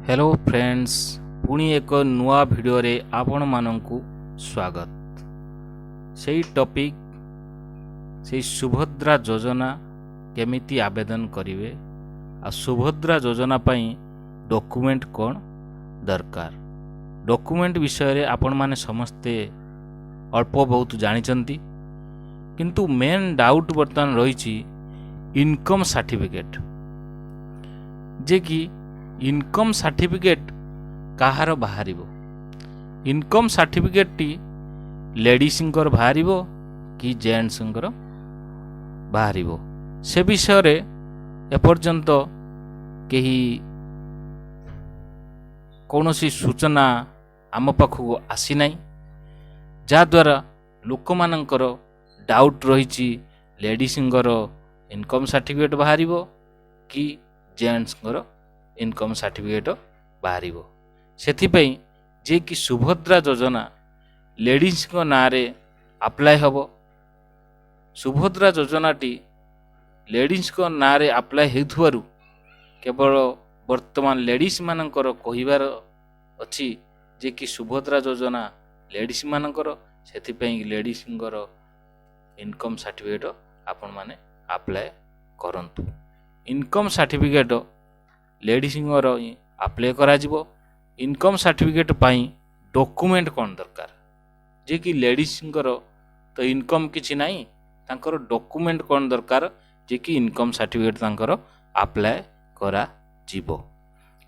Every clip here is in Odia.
ହ୍ୟାଲୋ ଫ୍ରେଣ୍ଡସ୍, ପୁଣି ଏକ ନୂଆ ଭିଡ଼ିଓରେ ଆପଣମାନଙ୍କୁ ସ୍ୱାଗତ। ସେଇ ଟପିକ୍, ସେଇ ସୁଭଦ୍ରା ଯୋଜନା କେମିତି ଆବେଦନ କରିବେ ଆଉ ସୁଭଦ୍ରା ଯୋଜନା ପାଇଁ ଡକୁମେଣ୍ଟ କ'ଣ ଦରକାର। ଡକୁମେଣ୍ଟ ବିଷୟରେ ଆପଣମାନେ ସମସ୍ତେ ଅଳ୍ପ ବହୁତ ଜାଣିଛନ୍ତି, କିନ୍ତୁ ମେନ୍ ଡାଉଟ୍ ବର୍ତ୍ତମାନ ରହିଛି ଇନକମ୍ ସାର୍ଟିଫିକେଟ୍, ଯେ କି ଇନକମ୍ ସାର୍ଟିଫିକେଟ୍ କାହାର ବାହାରିବ। ଇନକମ୍ ସାର୍ଟିଫିକେଟ୍ଟି ଲେଡ଼ିସ୍ଙ୍କର ବାହାରିବ କି ଜେଣ୍ଟସଙ୍କର ବାହାରିବ, ସେ ବିଷୟରେ ଏପର୍ଯ୍ୟନ୍ତ କେହି କୌଣସି ସୂଚନା ଆମ ପାଖକୁ ଆସିନାହିଁ, ଯାହାଦ୍ୱାରା ଲୋକମାନଙ୍କର ଡାଉଟ୍ ରହିଛି ଲେଡ଼ିସ୍ଙ୍କର ଇନକମ୍ ସାର୍ଟିଫିକେଟ୍ ବାହାରିବ କି ଜେଣ୍ଟସଙ୍କର ଇନକମ୍ ସାର୍ଟିଫିକେଟ୍ ବାହାରିବ। ସେଥିପାଇଁ ଯିଏକି ସୁଭଦ୍ରା ଯୋଜନା ଲେଡ଼ିସ୍ଙ୍କ ନାଁରେ ଆପ୍ଲାଏ ହେବ, ସୁଭଦ୍ରା ଯୋଜନାଟି ଲେଡ଼ିସ୍ଙ୍କ ନାଁରେ ଆପ୍ଲାଏ ହେଉଥିବାରୁ କେବଳ ବର୍ତ୍ତମାନ ଲେଡ଼ିସ୍ମାନଙ୍କର କହିବାର ଅଛି ଯେ କି ସୁଭଦ୍ରା ଯୋଜନା ଲେଡ଼ିସ୍ମାନଙ୍କର, ସେଥିପାଇଁ ଲେଡ଼ିସ୍ଙ୍କର ଇନକମ୍ ସାର୍ଟିଫିକେଟ୍ ଆପଣମାନେ ଆପ୍ଲାଏ କରନ୍ତୁ। ଇନକମ୍ ସାର୍ଟିଫିକେଟ୍ ଲେଡ଼ିସ୍ଙ୍କର ହିଁ ଆପ୍ଲାଏ କରାଯିବ। ଇନକମ୍ ସାର୍ଟିଫିକେଟ୍ ପାଇଁ ଡକୁମେଣ୍ଟ କ'ଣ ଦରକାର? ଯେ କି ଲେଡ଼ିସ୍ଙ୍କର ତ ଇନକମ୍ କିଛି ନାହିଁ, ତାଙ୍କର ଡକୁମେଣ୍ଟ କ'ଣ ଦରକାର ଯେ କି ଇନକମ୍ ସାର୍ଟିଫିକେଟ୍ ତାଙ୍କର ଆପ୍ଲାଏ କରାଯିବ?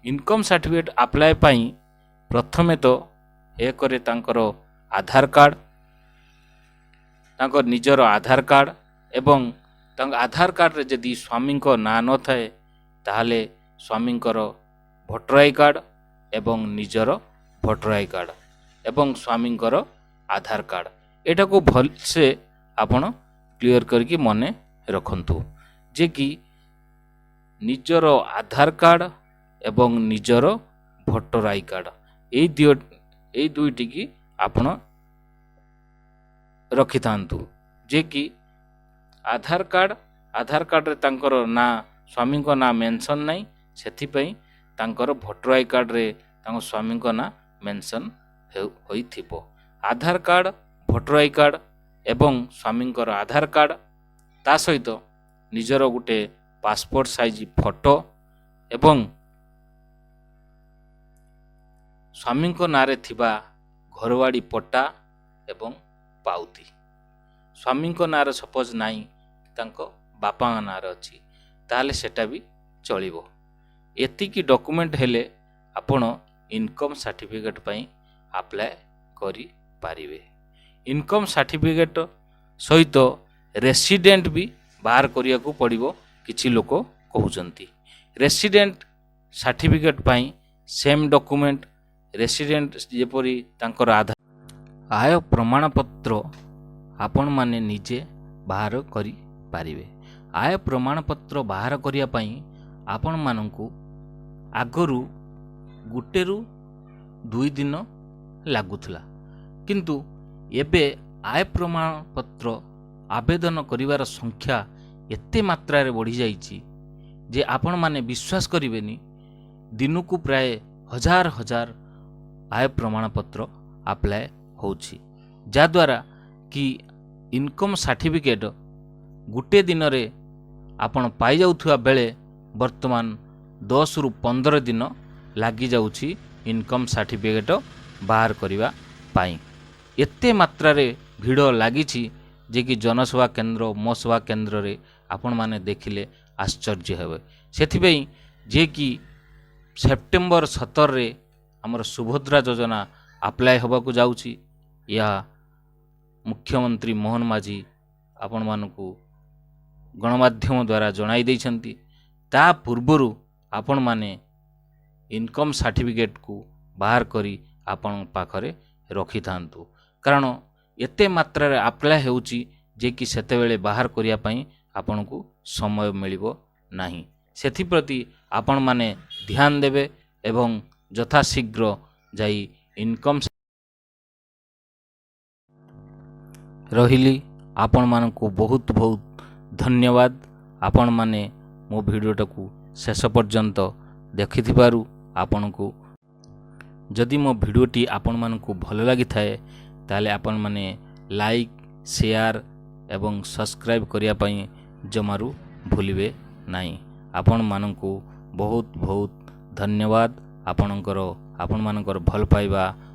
ଇନକମ୍ ସାର୍ଟିଫିକେଟ୍ ଆପ୍ଲାଏ ପାଇଁ ପ୍ରଥମେ ତ ଏକରେ ତାଙ୍କର ଆଧାର କାର୍ଡ଼, ତାଙ୍କ ନିଜର ଆଧାର କାର୍ଡ଼ ଏବଂ ତାଙ୍କ ଆଧାର କାର୍ଡ଼ରେ ଯଦି ସ୍ୱାମୀଙ୍କ ନାଁ ନଥାଏ, ତାହେଲେ ସ୍ୱାମୀଙ୍କର ଭୋଟର I card ଏବଂ ନିଜର ଭୋଟର I card ଏବଂ ସ୍ୱାମୀଙ୍କର ଆଧାର କାର୍ଡ଼। ଏଇଟାକୁ ଭଲସେ ଆପଣ କ୍ଲିଅର୍ କରିକି ମନେ ରଖନ୍ତୁ ଯେ କି ନିଜର ଆଧାର କାର୍ଡ଼ ଏବଂ ନିଜର ଭୋଟର I card, ଏଇ ଦୁଇଟିକି ଆପଣ ରଖିଥାନ୍ତୁ। ଯେ କି ଆଧାର କାର୍ଡ଼, ଆଧାର କାର୍ଡ଼ରେ ତାଙ୍କର ନାଁ, ସ୍ୱାମୀଙ୍କ ନାଁ ମେନସନ୍ ନାହିଁ, ସେଥିପାଇଁ ତାଙ୍କର ଭୋଟର I କାର୍ଡ଼ରେ ତାଙ୍କ ସ୍ୱାମୀଙ୍କ ନାଁ ମେନସନ୍ ହୋଇଥିବ। ଆଧାର କାର୍ଡ଼, ଭୋଟର I card ଏବଂ ସ୍ୱାମୀଙ୍କର ଆଧାର କାର୍ଡ଼, ତା ସହିତ ନିଜର ଗୋଟେ ପାସପୋର୍ଟ ସାଇଜ୍ ଫଟୋ ଏବଂ ସ୍ୱାମୀଙ୍କ ନାଁରେ ଥିବା ଘରବାଡ଼ି ପଟ୍ଟା ଏବଂ ପାଉତି। ସ୍ୱାମୀଙ୍କ ନାଁରେ ସପୋଜ୍ ନାହିଁ, ତାଙ୍କ ବାପାଙ୍କ ନାଁରେ ଅଛି, ତାହେଲେ ସେଟା ବି ଚଳିବ। ଏତିକି ଡକୁମେଣ୍ଟ ହେଲେ ଆପଣ ଇନକମ୍ ସାର୍ଟିଫିକେଟ୍ ପାଇଁ ଆପ୍ଲାଏ କରିପାରିବେ। ଇନକମ୍ ସାର୍ଟିଫିକେଟ୍ ସହିତ ରେସିଡେଣ୍ଟ ବି ବାହାର କରିବାକୁ ପଡ଼ିବ, କିଛି ଲୋକ କହୁଛନ୍ତି। ରେସିଡେଣ୍ଟ ସାର୍ଟିଫିକେଟ୍ ପାଇଁ ସେମ୍ ଡକୁମେଣ୍ଟ, ରେସିଡେଣ୍ଟ ଯେପରି ତାଙ୍କର ଆଧାର, ଆୟ ପ୍ରମାଣପତ୍ର ଆପଣମାନେ ନିଜେ ବାହାର କରିପାରିବେ। ଆୟ ପ୍ରମାଣପତ୍ର ବାହାର କରିବା ପାଇଁ ଆପଣମାନଙ୍କୁ ଆଗରୁ ଗୋଟେରୁ 2 ଦିନ ଲାଗୁଥିଲା, କିନ୍ତୁ ଏବେ ଆୟ ପ୍ରମାଣପତ୍ର ଆବେଦନ କରିବାର ସଂଖ୍ୟା ଏତେ ମାତ୍ରାରେ ବଢ଼ିଯାଇଛି ଯେ ଆପଣମାନେ ବିଶ୍ୱାସ କରିବେନି, ଦିନକୁ ପ୍ରାୟ ହଜାର ହଜାର ଆୟ ପ୍ରମାଣପତ୍ର ଆପ୍ଲାଏ ହେଉଛି, ଯାହାଦ୍ୱାରା କି ଇନକମ୍ ସାର୍ଟିଫିକେଟ୍ ଗୋଟେ ଦିନରେ ଆପଣ ପାଇଯାଉଥିବା ବେଳେ ବର୍ତ୍ତମାନ 10ରୁ 15 ଦିନ ଲାଗିଯାଉଛି ଇନକମ୍ ସାର୍ଟିଫିକେଟ୍ ବାହାର କରିବା ପାଇଁ। ଏତେ ମାତ୍ରାରେ ଭିଡ଼ ଲାଗିଛି ଯେ କି ଜନସେବା କେନ୍ଦ୍ର, ମୋ ସେବା କେନ୍ଦ୍ରରେ ଆପଣମାନେ ଦେଖିଲେ ଆଶ୍ଚର୍ଯ୍ୟ ହେବେ। ସେଥିପାଇଁ ଯିଏକି ସେପ୍ଟେମ୍ବର 17ରେ ଆମର ସୁଭଦ୍ରା ଯୋଜନା ଆପ୍ଲାଏ ହେବାକୁ ଯାଉଛି, ଏହା ମୁଖ୍ୟମନ୍ତ୍ରୀ ମୋହନ ମାଝୀ ଆପଣମାନଙ୍କୁ ଗଣମାଧ୍ୟମ ଦ୍ୱାରା ଜଣାଇ ଦେଇଛନ୍ତି। ତା ପୂର୍ବରୁ ଆପଣମାନେ ଇନକମ୍ ସାର୍ଟିଫିକେଟ୍କୁ ବାହାର କରି ଆପଣଙ୍କ ପାଖରେ ରଖିଥାନ୍ତୁ, କାରଣ ଏତେ ମାତ୍ରାରେ ଆପ୍ଲାଏ ହେଉଛି ଯେ କି ସେତେବେଳେ ବାହାର କରିବା ପାଇଁ ଆପଣଙ୍କୁ ସମୟ ମିଳିବ ନାହିଁ। ସେଥିପ୍ରତି ଆପଣମାନେ ଧ୍ୟାନ ଦେବେ ଏବଂ ଯଥାଶୀଘ୍ର ଯାଇ ଇନକମ୍ ରହିଲି। ଆପଣମାନଙ୍କୁ ବହୁତ ବହୁତ ଧନ୍ୟବାଦ। ଆପଣମାନେ ମୋ ଭିଡ଼ିଓଟାକୁ ଶେଷ ପର୍ଯ୍ୟନ୍ତ ଦେଖିଥିବାରୁ ଆପଣଙ୍କୁ। ଯଦି ମୋ ଭିଡ଼ିଓଟି ଆପଣମାନଙ୍କୁ ଭଲ ଲାଗିଥାଏ, ତାହେଲେ ଆପଣମାନେ ଲାଇକ୍, ସେୟାର ଏବଂ ସବସ୍କ୍ରାଇବ୍ କରିବା ପାଇଁ ଜମାରୁ ଭୁଲିବେ ନାହିଁ। ଆପଣମାନଙ୍କୁ ବହୁତ ବହୁତ ଧନ୍ୟବାଦ। ଆପଣମାନଙ୍କର ଭଲ ପାଇବା